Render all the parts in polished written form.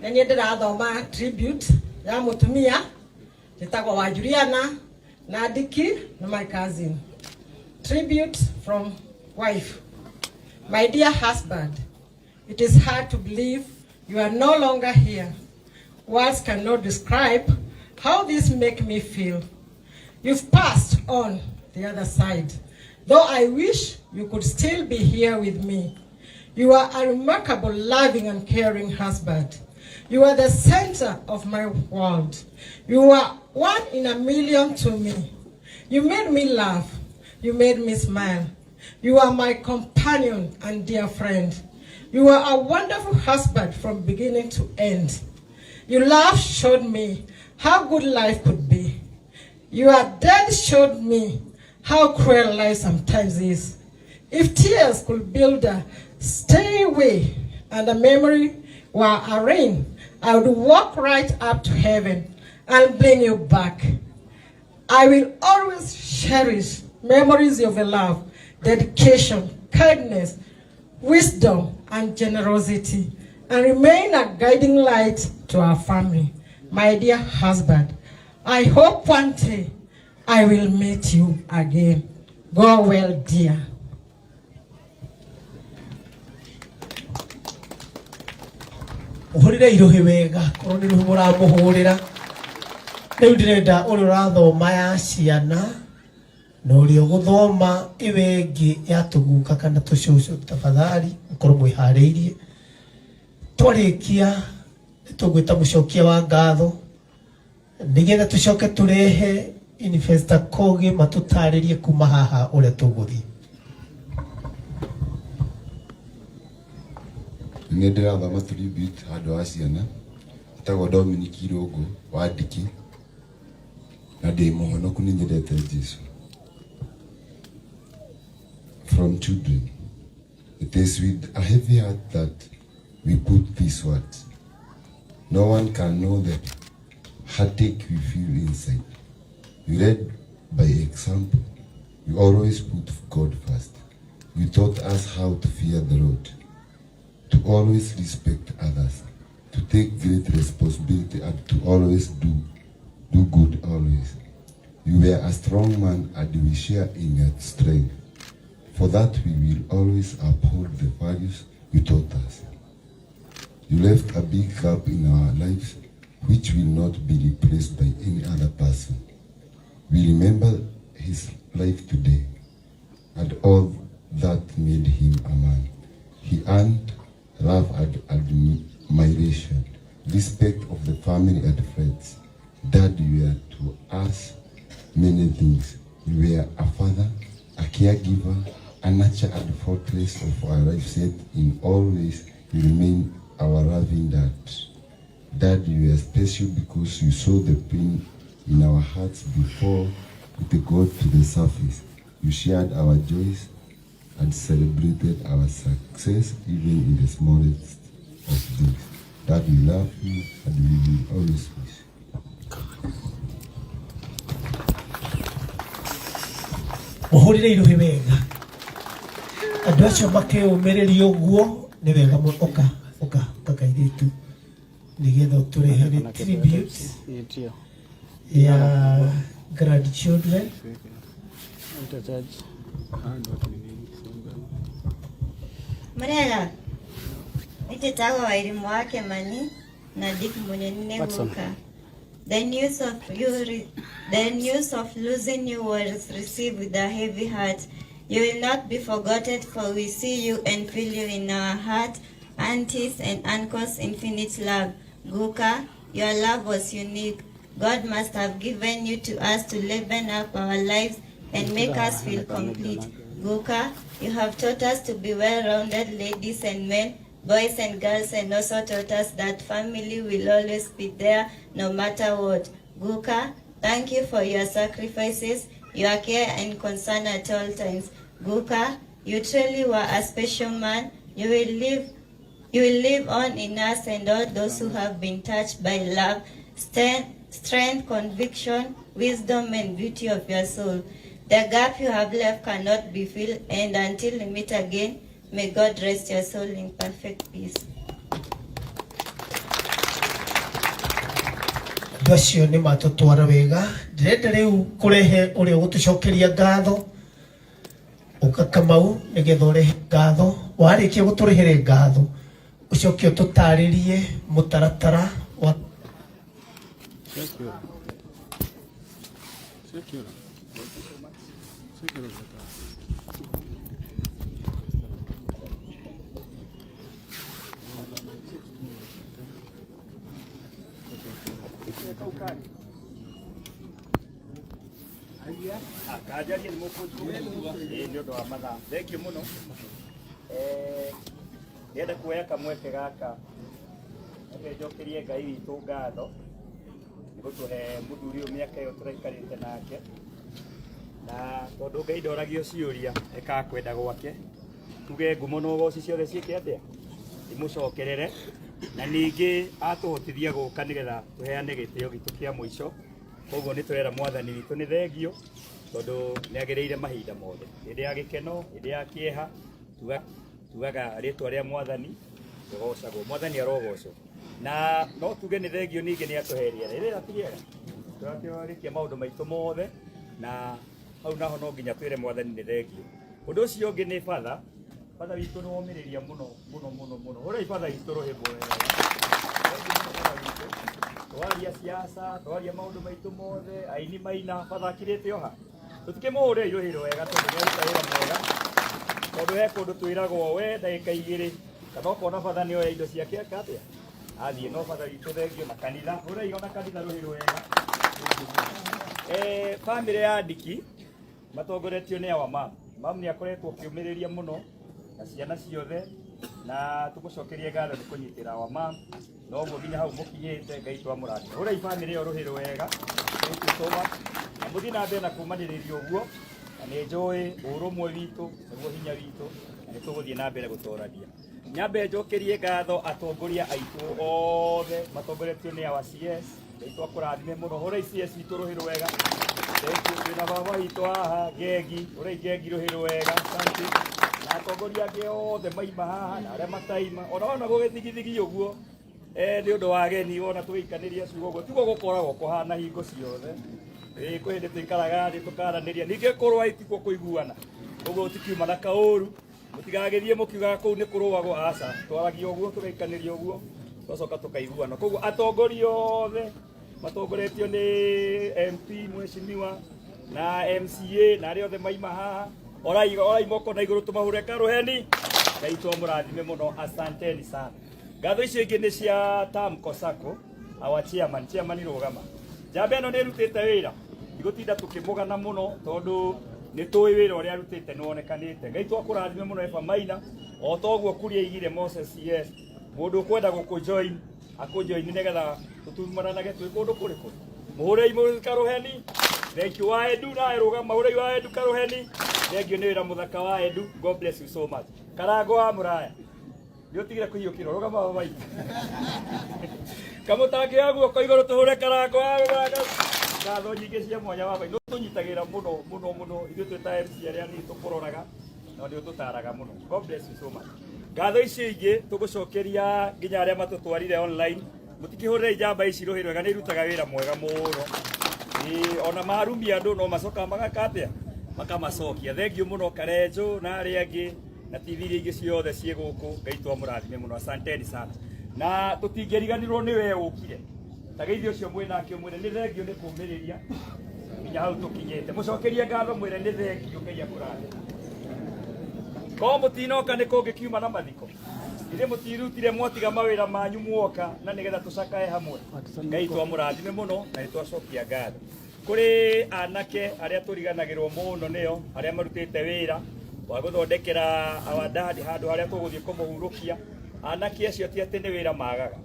Nĩ niĩ ndĩrathoma tribute ya mũtumia njĩtagwo wa Juliana na Diki nĩ my cousin. Tribute from wife. My dear husband, it is hard to believe you are no longer here. Words cannot describe how this make me feel. You've passed on the other side, though I wish you could still be here with me. You are a remarkable, loving, and caring husband. You are the center of my world. You are one in a million to me. You made me laugh. You made me smile. You are my companion and dear friend. You are a wonderful husband from beginning to end. Your love showed me how good life could be. Your death showed me how cruel life sometimes is. If tears could build a stairway and a memory were a rain, I would walk right up to heaven and bring you back. I will always cherish memories of your love, dedication, kindness, wisdom, and generosity, and remain a guiding light to our family. My dear husband, I hope one day I will meet you again. Go well, dear. Mũhũrĩre irũhĩ wega korwo nĩ rũhĩ mũramũhũrĩra. Rĩu ndĩrenda ũrĩa ũrathoma ya ciana na ũrĩa ũgũthoma ĩyo ĩngĩ ya tũguka kana tũcũcũ, tafadhali mũkorwo mwĩharĩirie. Twarĩkia nĩtũgwĩta mũcokia wa ngatho nĩgetha tũcoke tũrehe Investor Kogi matũtarĩrie kuma haha ũrĩa tũgũthiĩ. Nĩ ndĩrathoma tribute handũ ha ciana. Etagwo Dominic Irũngũ wa Ndiki na ndĩ mũhonoku, nĩ nyendete Jesu. From children. It is with a heavy heart that we put these words. No one can know the heartache we feel inside. You led by example. You always put God first. You taught us how to fear the Lord, to always respect others, to take great responsibility, and to always do good always. You were a strong man, and we share in your strength. For that, we will always uphold the values you taught us. You left a big gap in our lives which will not be replaced by any other person. We remember his life today and all that made him a man. He earned love and admiration, respect of the family and friends. Dad, you were to us many things. You were a father, a caregiver, a nurturer and fortress of our life. Said in all ways, you remain our loving dad. Dad, you were special because you saw the pain in our hearts before it got to the surface. You shared our joys and celebrated our success even in the smallest of things. Dad, we love you and we will always miss you. Mũhũrĩre iruhĩ wega andũ acio makĩũmĩrĩria ũguo nĩ wega mũno. Ũka ũka ũka kairĩtu nĩgetha ũtũrehere tribute ya grandchildren. Murega nĩtĩtagwo Wairimũ wa Kĩmani na Dick Munene Guka. The news of losing you was received with a heavy heart. You will not be forgotten, for we see you and feel you in our heart, aunties and uncles' infinite love. Guka, your love was unique. God must have given you to us to liven up our lives and make us feel complete. Guka, you have taught us to be well-rounded ladies and men, boys and girls, and also taught us that family will always be there no matter what. Guka, thank you for your sacrifices, your care and concern at all times. Guka, you truly were a special man. You will live on in us and all those who have been touched by love, strength, conviction, wisdom, and beauty of your soul. The gap you have left cannot be filled, and until we meet again, may God rest your soul in perfect peace. Aitũ acio nĩ matũtwara wega. Ndĩrenda rĩu kũrehe ũrĩa ũgũtũcokeria ngatho, ũka Kamau, nĩgetha ũrehe ngatho. Warĩkia gũtũrehere ngatho, ũcoke ũtũtarĩrie mũtaratara wa Kanjaria nĩ mũkũnjigua nĩ ũndũ wa mathaa. Thengiũ mũno. Ndĩrenda kuoya kamweke gaka reke njokerie Ngai witũ ngatho nĩ gũtũhe mũthuri ũyũ mĩaka ĩyo tũraikarĩte nake, na tondũ Ngai ndoragio ciũria ekaga kwenda gwake, tuge ngumo na ũgoci ciothe ciĩke atĩa, imũcokerere, na ningĩ atũhotithia gũka nĩgetha tũheane gĩtĩo gitũ kĩa mũico. Koguo nĩ tũrera mwathani witũ nĩ thengio tondũ nĩ agĩrĩire mahinda mothe, hĩndĩ ya gĩkeno, hĩndĩ ya kĩeha, tugaga rĩtwa rĩa mwathani rĩgocagwo, mwathani arogocwo. Na no tuge nĩ thengio ningĩ nĩ atũhe rĩera, rĩera ti rĩega, tũrakĩrĩkia maũndũ maitũ mothe, na hau naho no nginya twĩre mwathani nĩ thengio. Ũndũ ũcio ũngĩ nĩ batha, batha witũ nĩ womĩrĩria mũno mũno mũno mũno. Hũrai batha witũ rũhĩ wega. Thengio mũno batha witũ. Twaria siasa, twaria maũndũ maitũ mothe, aini maina, batha akirĩte oha. Tũtikĩmũhũrĩre rũhĩ rwega tondũ nĩ aruta wĩra mwega. Tondũ he kũndũ twĩragwo we ndagĩka igĩrĩ, kana ũkona batha nĩ oya indo ciake eka atĩa? Athiĩ. No batha witũ thengio na kanitha, hũrai ona kanitha rũhĩ rwega. Bamĩrĩ ya Ndiki matongoretio nĩ awa mam. Mam nĩ akoretwo akĩũmĩrĩria mũno na ciana ciothe, na tũmũcokerie ngatho nĩ kũnyitĩra awa mam. Noguo nginya hau mũkinyĩte, Ngai twamũrathime. Hũrai bamĩrĩ ĩyo rũhĩ rwega. Thank you so much. Na mũthiĩ na mbere na kũmanĩrĩria ũguo, na nĩ njũĩ ũrũmwe witũ nĩguo hinya witũ, na nĩ tũgũthiĩ na mbere gũtorania. Nyambe njokerie ngatho atongoria aitũ othe matongoretio nĩ awa CS. Ngai twakũrathime mũno. Hũrai CS witũ rũhĩ rwega. Thank you. Twĩna baba witũ haha Ngengi, hũrai Ngengi rũhĩ rwega. Asante. Na atongoria angĩ othe maima haha na arĩa mataima, ona wona gũgĩthigithigi ũguo nĩ ũndũ wa ageni, wona tũgĩikanĩria ciugo ũguo tiguo gũkoragwo kũhana hingo ciothe. Kwĩ hĩndĩ tũikaraga thĩ tũkaranĩria, ningĩ kũrũa itikuo kũiguana, ũguo tũtikiuma na kaũru. Mũtigagĩthiĩ mũkiugaga kũu nĩ kũrũagwo, aca, twaragia ũguo tũgaikanĩria ũguo twacoka tũkaiguana. Koguo atongoria othe matongoretio nĩ MP mheshimiwa na MCA na arĩa othe maima haha, orai orai moko na igũrũ tũmahũre karũheni. Ngai twamũrathime mũno, asanteni sana. Ngatho icio ingĩ nĩ cia Tamco Sacco, our chairman, chairman rũgama. Njamba ĩno nĩ ĩrutĩte wĩra, ndigũtinda tũkĩmũgana mũno tondũ nĩ tũĩ wĩra ũrĩa arutĩte nĩ wonekanĩte. Ngai twakũrathime mũno Eva Maina, o toguo Kuria aigire Moses, yes, mũndũ ũkwenda gũkũjoin akũjoin nĩgetha tũtumaranage twĩ kũndũ kũrĩkũ. Mũhũrei mũrĩ karũheni. Thank you wa Edu, nawe rũgama, hũrei wa Edu karũheni. Thank you nĩ wĩra mũthaka wa Edu. God bless you so much. Karango wa mũraya nĩ ũtigire kũhiũkĩrwo, rũgama baba itũ kamũtangĩoya guoko igũrũ tũhũre karango wa mũraya. Ngatho nyingĩ cia mwanya baba, nĩ ũtũnyitagĩra mũno mũno mũno, ithuĩ twĩ ta MC arĩa nĩ tũkũroraga na nĩ ũtũtaraga mũno. God bless you so much. Ngatho icio ingĩ tũgũcokeria nginya arĩa matũtwarire online, mũtikĩhũrĩre njamba ici rũhĩ rwega, nĩ irutaga wĩra mwega mũno. Ĩĩ, ona marumia andũ no macokaga magaka atĩa, makamacokia. Thengiũ mũno Karenjũ na arĩa angĩ na TV iria ingĩ ciothe ciĩ gũkũ. Ngai twamũrathime mũno, asanteni sana. Na tũtingĩriganĩrwo nĩ we ũkire tageithio ũcio mwĩ nake, ũmwĩre nĩ thengio nĩ kũmĩrĩria nginya hau tũkinyĩte. Mũcokerie ngatho, mwĩre nĩ thengio, Ngai akũrathime. Korwo mũtinoka nĩ kũngĩkiuma na mathiko, ithuĩ mũtirutire mwatiga mawĩra manyu muoka na nĩgetha tũcakae hamwe. Ngai twamũrathime mũno na nĩ twacokia ngatho kũrĩ anake arĩa tũriganagĩrwo mũno nĩo arĩa marutĩte wĩra wa gũthondekera our dad handũ harĩa tũgũthiĩ kũmũhurũkia. Anake acio ti atĩ nĩ wĩra magaga,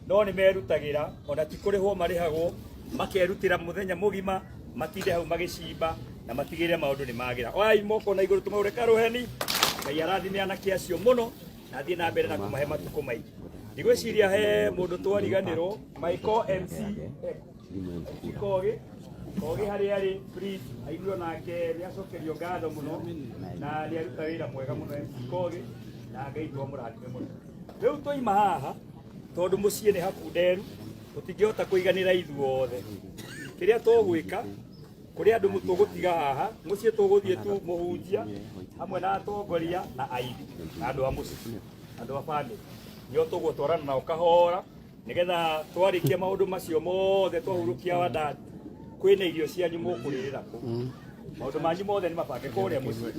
no nĩ merutagĩra, ona ti kũrĩhwo marĩhagwo, makerutĩra mũthenya mũgima matinde hau magĩcimba na matigĩrĩre maũndũ nĩ magĩra. Oyai moko na igũrũ tũmahũre karũheni. Ngai arathime anake acio mũno na thiĩ na mbere na kũmahe matukũ maingĩ. Ndigwĩciria he mũndũ twariganĩrwo. Michael MC Kogi, Kogi harĩa arĩ, please aigue nake nĩ acokerio ngatho mũno na nĩ aruta wĩra mwega mũno MC Kogi, na Ngai twamũrathime mũno. Rĩu twaima haha tondũ mũciĩ nĩ hakunderu. Tũtingĩhota kũiganĩra ithuothe. Kĩrĩa tũgwĩka, kũrĩ andũ tũgũtiga haha, mũciĩ tũgũthiĩ tu mũhunjia hamwe na atongoria na aini na andũ a mũciĩ, andũ a bamĩrĩ. Nĩo tũgũtwarana nao kahora nĩgetha twarĩkia maũndũ macio mothe twahurũkia wa dad, kwĩna irio cianyu mũkũrĩrĩra kũu. Maũndũ manyu mothe nĩ mabange kũrĩa mũciĩ.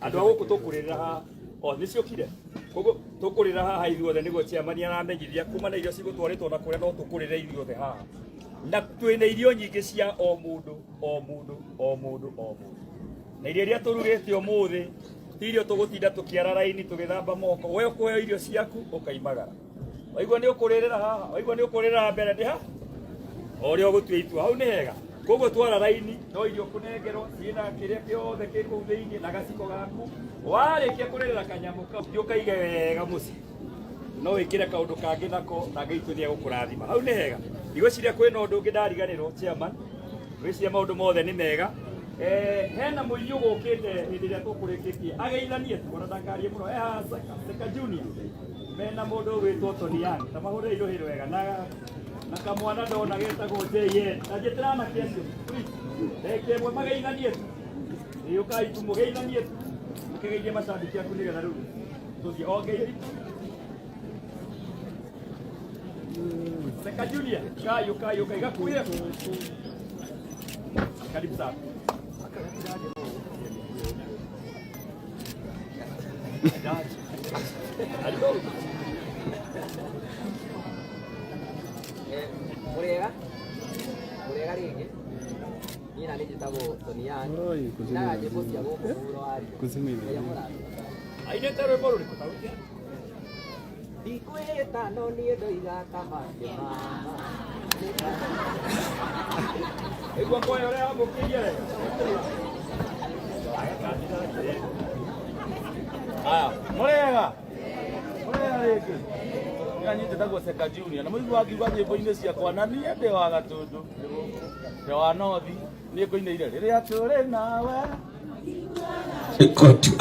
Andũ a gũkũ tũkũrĩrĩra haha. O nĩ ciũkire. Koguo tũkũrĩra haha ithuothe nĩguo chairman aramenyithia kuma na irio cigũtwarĩtwo na kũrĩa no tũkũrĩre ithuothe haha. Na twĩna irio nyingĩ cia o mũndũ o mũndũ o mũndũ o mũndũ. Na irio iria tũrugĩte ũmũthĩ ti irio tũgũtinda tũkĩara raini tũgĩthamba moko. We ũkũheo irio ciaku ũkaimagara. Waigua nĩ ũkũrĩrĩra haha, waigua nĩ ũkũrĩrĩra mbere ndĩ ha? O ũrĩa ũgũtua itua hau nĩ hega. Koguo twara raini no irio kũnengerwo ciĩna kĩrĩa kĩothe kĩ kũu thĩinĩ na gaciko gaku. Warĩkia kũrĩrĩra kanyamũ kau thiĩ ũkaige wega mũciĩ. No wĩkĩre kaũndũ kangĩ nako na Ngai witũ nĩegũkũrathima. Hau nĩ hega. Ndigwĩciria kwĩna ũndũ ũngĩ ndariganĩrwo chairman. Ngwĩciria maũndũ mothe nĩ mega. Hena mũini ũgũkĩte hĩndĩ ĩrĩa tũkũrĩkĩtie ageithanie tu ona ndakarie mũno. Haha Seka, Seka Junior mena mũndũ ũgwĩtwo Tony Young. Ta mahũrĩre irũhĩ rwega na kamwana ndona getagwo JN. Ta njĩtĩra anake acio please. Ndagĩka ĩmwe mageithanie tu. Ĩĩ ũkai tu mũgeithanie tu. Mũkĩgeithie macambĩki aku nĩgetha rĩu tũthiĩ. O ngeithi tu. Seka Junior, kai ukai ukai gakuire. Karibu sana. Mũrĩega mũrĩega rĩngĩ niĩ na nĩ njĩtagwo Tony Young ndinaga nyĩmbo cia gũkũ mũhuro wa riũa. Ngai amũrathime. Ainĩte rwĩmbo rũrĩkũ ta rũu? Ndikwĩhĩta no niĩ ndoiga kaba kĩmama. Igua kwaya ũrĩa yamũkĩire wega. Aya, mũrĩega mũrĩega rĩngĩ. Niĩ njĩtagwo Seka Junior na mũigua ngiuga nyĩmbo-inĩ ciakwa na niĩ ndĩ wa Gatũndũ ndĩ wa North niĩ ngũinĩire rĩrĩa tũrĩ nawe. Record.